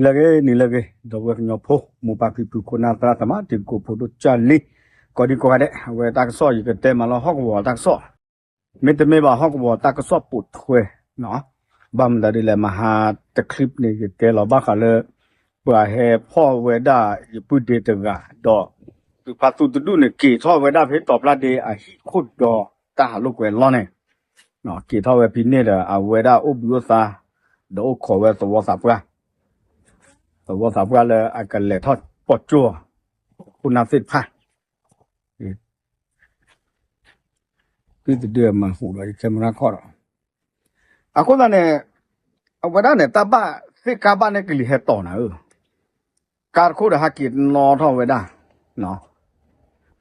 လၢဂ့ၤ နံၤလၢဂ့ၤ ဒီပုၢ်ဝဲၢ်ကညီဖိ မိၢ်ပၢ်ဖံဖု ခိၣ်နၢ်သရၣ်သမါ တံၤသကိးဖိဒိၣ်ကၢ်လံ ကိးဒံကိးဂၤဒဲး အဝဲတၢ်ကစီၣ်ယကတဲမးလၢဟီၣ်ကဝီၤတၢ်ကစီၣ် မ့တမ့ၢ်ဘၣ် ဟီၣ်ကဝီၤတၢ်ကစီၣ်ပိာ်ထွဲ ဘၣ်မတၤဒ်လဲၣ် မဟါတချံန့ၣ် ယတဲလီၤဘၣ်ဃးလၢ ပှၤဟဲဖီၣ်ဝဲဒၣ်ယပုၢ်ဒ့တဂၤ ဒီး သုးဖါသူတဒူၣ်န့ၣ် က့ၤထီၣ်ဝဲဒၣ်ဖဲတီၤဖျါဒ့အဟံၣ်ခိၣ်ဒီ တၢ်ဟးလိာ်ကွဲလီၢ်န့ၣ် က့ၤထီၣ်ဝဲဖဲန့ၣ်ဒီး အဝဲဒၣ်အိၣ်ဘှံးအိၣ်သါ ဒီးအိၣ်ခိးဝဲသဝီသးပှၢ် သဝီသးပှၢ်လၢအကလဲၤထီၣ်ပီၣ်ကၠိ ခိၣ်နၢ်သ့ၣ်တဖၣ် သုတဒုးမၤဟူးဒီး ယခဲမုၢ်နၢ်ခီၣ်ဒီး အဃိသတးန့ၣ် အဝဲဒၣ်န့ၣ် တၢ်ဘၣ်သ့ၣ်ကါဘၣ်န့ၣ်ကလံၤဟဲတီၤနၤဧၢ, ကါတခိၣ်ဒီးဟဲက့ၤနီၣ်ထီၣ်ဝဲဒၣ်,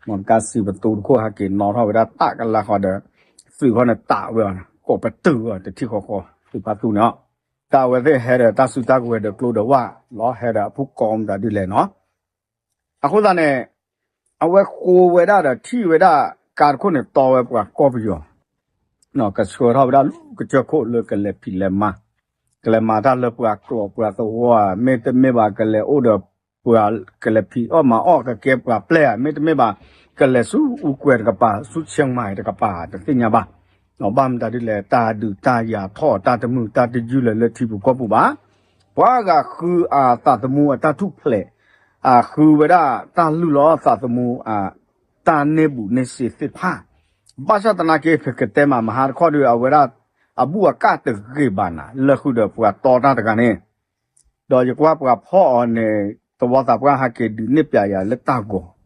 မီတကါစံးပသူတခိၣ်ဟဲက့ၤနီၣ်ထီၣ်ဝဲဒၣ် တၢ်ကလါဃီဒီး သုးခီန့ၣ်တးဝဲအီၤန့ၣ် ကိးပတုာ်အီၤတထံၣ်ဃီဃီ သုးဖါသူန့ၣ်အီၤ, တၢ်အဝဲသ့ၣ်ဟဲဒီးတၢ်စုတၢ်ကဝဲၤဒီးကျိဒီးဝၣ်လီၤ ဟဲဒီးအဖုၣ်ကိးမတၤဒ်လဲၣ်နီၤ အဃိသတးန့ၣ် အဝဲဃိဝဲဒၣ်ဒီးထံၣ်ဝဲဒၣ် ကါတခိၣ်န့ၣ်တီဝဲပှၤကီၢ်ပယီၤ, ကဆှၢထီၣ်ဝဲဒၣ်လၢကစၢၢ်ခိၣ်လၢကလဲၤဖံးလဲၤမၤ, ကလဲၤမၤတၢ်လၢပှၤကျိာ်ပှၤသဝီဧါ, မ့တမ့ၢ်ဘၣ်ကလဲၤအိၣ်ဒီးပှၤကလဲၤဖံးအီၣ်မၤအီၣ်ကကဲပှၤပျဲၢ်ဧါ, မ့တမ့ၢ်ဘၣ်ကလဲၤဆူအူကွဲၤတကပၤ ဆူဆဲးမၤတကပၤ တသ့ၣ်ညါဘၣ်, ဘၣ်မတၤဒ်လဲၣ် တၢ်ဒုးတၢ်ယၤထီၣ်တၢ်တမုာ်တၢ်တယုၢ်လၢၤလၢထံပူၤကီၢ်ပူၤဘၣ် ပှၤဂၤဃုအသးသမူအတၢ်ထူၣ်ဖျဲး, အဃုဝဲဒၣ်တၢ်လုၢ်လီၤသးသမူအတၢ်န့ၢ်ဘူးန့ၢ်စ့သ့ၣ်တဖၣ်, ဘၣ်ဆၣ်သနာ်က့ ပကတဲမးမဟါတခီဒီး အဝဲဒၣ်အဘူၣ်အကၣ်တဂ့ၤဘၣ်နၤ လၢဃုာ်ဒီးပှၤတီတၢ်တဂၤန့ၣ်, ဒီးယကွၢ်ပှၤဖီၣ်အီၤန့ၣ် သဝီသးပှၢ်ဟဲက့ၤဒုးနဲၣ်ပျးယၤလၢတၢ်ဂီၤ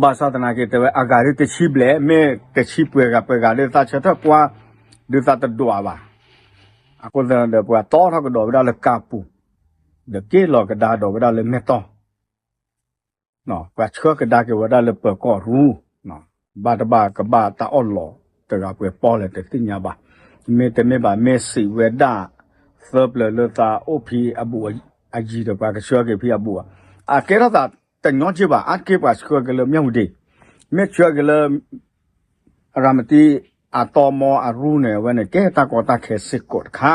ဘၣ်ဆၣ်သနာ်က့တဲဝဲ အဂၤဒ်တဆံဘျဲၣ် မ့ၢ်တဆံပှဲၤဂၤပှဲၤဂၤဒ်သးဆၢထၢၣ်ကွၢ် ဒ်သးတဒွးဘၣ်, အဃိသတးဒီးပှၤတီထီၣ်ကဒီးဝဲဒၣ်လၢကါပူၤ, ဒီးက့ၤလီၤကဒါဒီးဝဲဒၣ်လၢမဲၢ်တီၢ်, ပှၤဆှၢကဒါက့ၤဝဲဒၣ်လၢပၢၤကီၢ်ရူ, ဘၣ်တဘၣ်ကဘၣ်တၢ်အီၣ်လီၤတဂၤပှဲၤပီၢ်လဲၣ်တသ့ၣ်ညါဘၣ်, မ့တမ့ၢ်ဘၣ်မ့ၢ်စံးဝဲဒၣ် သၢပျၢၤလၢသးအိၣ်ဖံအဘူးအယံၤဒီးပှၤကဆှၢက့ၤဖံအဘူး, အကဲထီၣ်သးတညီက့ဘၣ် အါတက့ၢ်ပှၤဆှၢက့ၤလၢမၠၣ်ဝတံၤ, မ့ၢ်ဆှၢက့ၤလၢ အရၤမတံအတီမီအရူန့ၣ် အဝဲန့ၣ်ကဲတၢ်ကီတၢ်ခဲစ့ၢ်ကီးတခါ,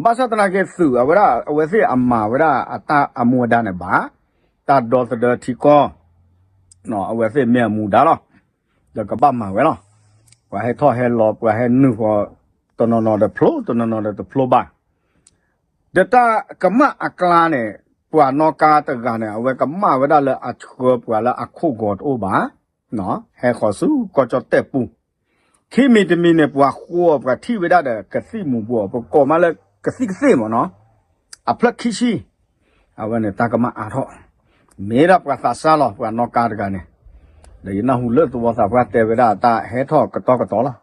ဘၣ်ဆၣ်သနာ်က့သုးအဝဲဒၣ် အဝဲသ့ၣ်အမၤဝဲဒၣ်အတၢ်အမူအဒါန့ၣ်ဘၣ်, တၢ်ဒီသဒၢထံကီၢ် အဝဲသ့ၣ်မ့ၢ်အမူဒါလီၤ, ဒီးကဘၣ်မၤဝဲလီၤ, ပှၤဟဲထီၣ်ဟဲလီၤ ပှၤဟဲနုာ်ဃီ တနီၤနီၤဒီးဖျိ တနီၤနီၤဒီးတဖျိဘၣ် ဒီးတၢ်ကမၣ်အကျါန့ၣ် ပှၤနီၣ်ကါတဂၤန့ၣ် အဝဲကမၣ်ဝဲဒၣ်လၢအဆှၢပှၤလၢအခိၣ်ဂီၤတအိၣ်ဘၣ်, ဟဲဃီၤဆူကီၢ်ကၠီၣ်တဲၣ်ပူၤ, ခံမံၤတမံၤန့ၣ် ပှၤဃိအီၤ ပှၤထံၣ်ဝဲဒၣ်ဒီးကသံၣ်မူၤဘှီး ပကိးမးလၢကသံၣ်ကသ့ၣ်မ့ၢ်နီၤ, အဖျၢၣ်ခံဆံ, အဝဲန့ၣ်တၢ်ကမၣ်အါထီၣ်, မ့ၢ်ဒၣ်ပှၤသးစၢ်လီၤ ပှၤနီၣ်ကါတဂၤန့ၣ်, ဒီးယနၢ်ဟူလၢသဝီသးပှၢ်တဲဝဲဒၣ်တၢ်ဟဲထီၣ်ကတီၤကတီၤလီၤ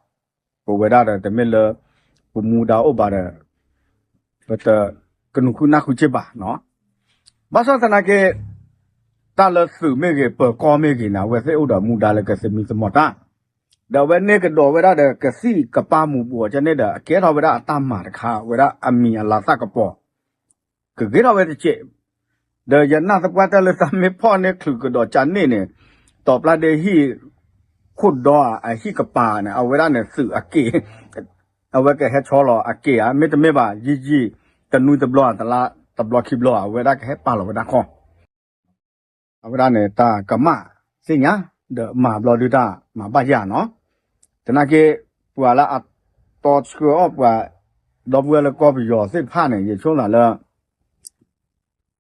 ပဝဲဒၣ်ဒီးတမ့ၢ်လၢ ပမူဒါအိၣ်ဘၣ်ဒီး ပတကနူၤဃုနၢ်ဃုက့ဘၣ်နီၤ. ဘၣ်ဆၣ်သနာ်က့ တၢ်လၢသုးမ့ၢ်ဂ့ၤ ပၢၤကီၢ်မ့ၢ်ဂ့ၤန့ၣ် အဝဲသ့ၣ်အိၣ်ဒီးမူဒါလၢကသမံသမိးတၢ်, ဒီးအဝဲန့ၢ်ကဒီးဝဲဒၣ်ဒီးကသံၣ်ကပၢ်မူၤဘှီးကန့ၣ်ဒီး အကဲထီၣ်ဝဲဒၣ်အတၢ်မၤတခါ ဝဲဒၣ်အမံၤအလၤသၣ်ကပီၤ ကဂ့ၤထီၣ်ဝဲတစဲး, ဒီးယနာ်သပှၢ်တၢၢ်လၢတၢ်မ့ၢ်ဖီၣ်န့ၢ်ချုးကဒီးကန့ၣ်န့ၣ်, တီၤပျၢ်ဒ့ဟံၣ်ခိၣ်ဒီအဟံၣ်ကပၤန့ၣ် အဝဲဒၣ်န့ၣ်သုးအက့ၢ်, အဝဲကဟဲဆီလီၤအက့ၢ်ဧါ မ့တမ့ၢ်ဘၣ် ယံာ်ယံာ်တနွံတဘျီဧါ တလါတဘျီခံဘျီဧါ အဝဲဒၣ်ကဟဲပာ်လီၤဝဲဒၣ်ခီ အဝဲဒၣ်န့ၣ် တၢ်ကမၣ်သ့ၣ်ညါ ဒီးမၤဘျီဒုတၢ်မၤဘၣ်ယၤနီၤ. သနာ်က့ ပှၤလၢအတီဆှၢအီၣ်ပှၤ ဒီပုၢ်ဝဲၢ်လၢကီၢ်ပယီၤသ့ၣ်တဖၣ်န့ၣ် ယဆိသးလၢ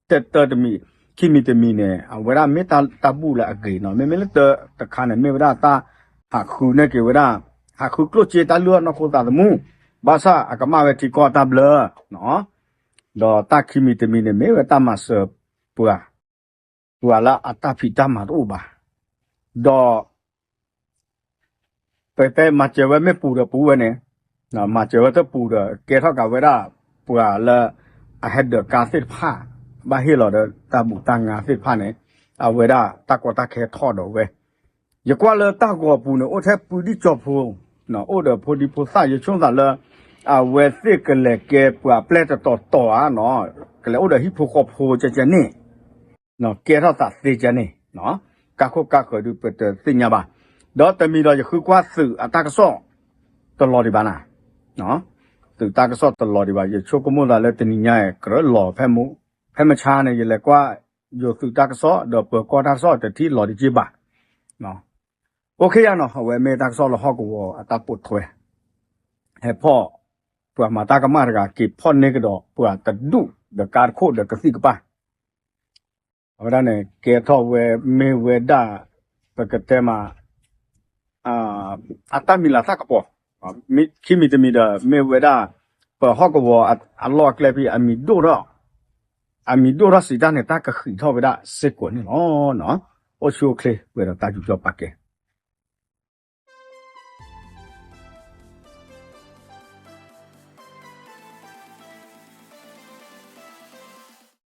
တၢတၢတမံၤ ခံမံၤတမံၤန့ၣ် အဝဲဒၣ်မ့ၢ်တၢ်တၢ်ဘူၣ်လၢအဂ့ၤနီၤ. မ့မ့ၢ်လၢတၢတခါန့ၣ် မ့ၢ်ဝဲဒၣ်တၢ်ဟးဃုန့ၢ်က့ၤဝဲဒၣ် ဟးဃုကျိၣ်စ့တၢ်လုၢ်အီၣ်နီၢ်ခိသးသမူ, ဘၣ်ဆၣ်အကမၣ်ဝဲထံကီၢ်တၢ်ဘျၢနီၤ. ဒီးတၢ်ခံမံၤတမံၤန့ၣ် မ့ၢ်ဝဲတၢ်မၤစၢၤပှၤ ပှၤလၢအတၢ်ဖံးတၢ်မၤတအိၣ်ဘၣ်, ဒီး ပတဲမၤစၢၤဝဲမ့ၢ်ပူၤဒီးပူၤဝဲန့ၣ်, မၤစၢၤဝဲတပူၤဒီး ကဲထီၣ်ကးဝဲဒၣ် ပှၤလၢ အဟဲဒၢးကါသ့ၣ်တဖၣ် ဘၣ်ဟ့ၣ်လီၤဒီးတၢ်ဘူၣ်တၢ်ငါသ့ၣ်တဖၣ်န့ၣ် အဝဲဒၣ်တၢ်ကီတၢ်ခဲထီၣ်ဒီးဝဲ, ယကွၢ်လၢတၢ်ဂီၤပူၤန့ၣ် အိၣ်ထဲပူၤဒံၣ်ကၠီဖိ အိၣ်ဒီးဖိဒံဖိသၣ် ယဆိသးလၢ အဝဲသ့ၣ်ကလဲၤကဲပှၤပျဲၢ်တတီၤတီၤဧါနီၤ, ကလဲၤအိၣ်ဒီးဟံၣ်ဖိဃီဖိကဲကဲန့ၣ် ကဲထီၣ်သးသ့ကဲန့ၣ်, ကါခိၣ်ကါဃၢၤဒုးပတသ့ၣ်ညါဘၣ်. ဒီးတမံၤဒီးယဃုကွၢ်သုးအတၢ်ကစီၣ်တလီၤဒံးဘၣ်နၤ, သုး သုးတၢ်ကစီၣ်တလီၤဒံးဘၣ်. ယဆိကမိၣ်သးလၢတနံၤညါအံၤ ကြၢးလီၤဖဲမုၢ်, ဖဲမုၢ်ဆါန့ၣ် ယလဲၤကွၢ်ယိၤသုးတၢ်ကစီၣ် ဒီးပၢၤကီၢ်တၢ်ကစီၣ်တထံၣ်လီၤတက့ၢ်ဘၣ်. အိၣ်ခ့ယါနီၤ အဝဲမ့ၢ်တၢ်ကစီၣ်လၢဟီၣ်ကဝီၤအတၢ်ပိာ်ထွဲ ဟဲဖီၣ် ပှၤမၤတၢ်ကမၣ်တဂၤ က့ၤဖီၣ်န့ၢ်ကဒီးပှၤတဒူၣ်ဒီးကါတခိၣ်ဒီးကသံၣ်ကပၤ အဝဲဒၣ်န့ၣ် ကဲထီၣ်ဝဲမ့ၢ်ဝဲဒၣ် ပကတဲမး အတၢ်မံၤလၤသၣ်ကပီၤ, ခံမံၤတမံၤဒီး မ့ၢ်ဝဲဒၣ် ပဟီၣ်ကဝီၤအလီၢ်အကျဲဖဲ အမံၤဒိၣ်ထီၣ် အမံၤဒိၣ်ထီၣ်စံးတၢ်န့ၣ် တၢ်ကဃံးထီၣ်ဝဲဒၣ်စ့ၢ်ကီးန့ၣ်လီၤ. အိၣ်ဆူၣ်အိၣ်ချ့ ပှဲၤဒီးတၢ်ယူးယီၣ်ပာ်ကဲ